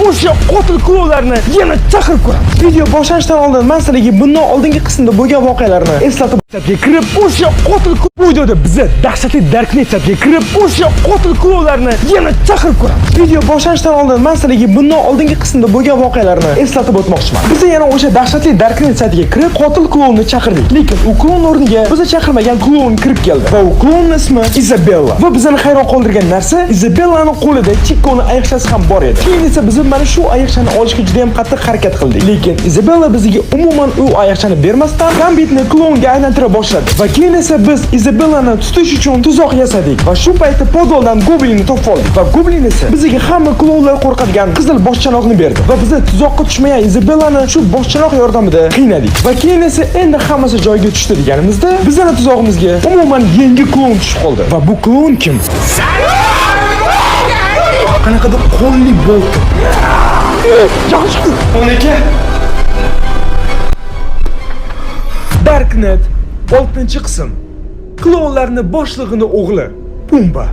O'sha qotil klounlarni yana chaqirib ko'ramiz. Video boshlanishidan oldin men sizlarga bundan oldingi qismda bo'lgan voqealarni eslatib Saytga kirib, o'sha qotil bu videoda biza dahshatli Darknet saytiga kirib, o'sha qotil klounlarni yana chaqirib ko'ramiz. Video boshlanishidan oldin men sizlarga bundan oldingi qismda bo'lgan voqealarni eslatib o'tmoqchiman. Biz yana o'sha dahshatli Darknet saytiga kirib, qotil klounni chaqirdik. Lekin u kloun o'rniga biz chaqirmagan kloun kirib keldi. Va u klounning ismi Izabella. Va bizani hayron qoldirgan narsa, Izabellani qo'lida Chikoni ayiqchasi ham bor edi. Keyin esa biz mana shu ayiqchani olishga juda ham qattiq harakat qildik. Lekin Izabella bizga umuman u ayiqchani bermasdan Gambitni klounga aylantira boshladi. Va keyin esa biz Izabellani tutish uchun tuzoq yasadik va shu paytda podvaldan Goblinni topib oldik. Va Goblin esa bizga hamma klounlar qo'rqadigan qizil boshchanoqni berdi. Va biz tuzoqqa tushmagan Izabellani shu boshchanoq yordamida qiynadik. Va keyin esa endi hammasi joyiga tushdi deganimizda bizning tuzog'imizga umuman yangi kloun tushib qoldi. Va bu kloun kim? Qanaqadir qo'lli bolta. Yaxshi. 12. Darknet 6-qism. Klounlarni boshlig'ini o'g'li Pumba.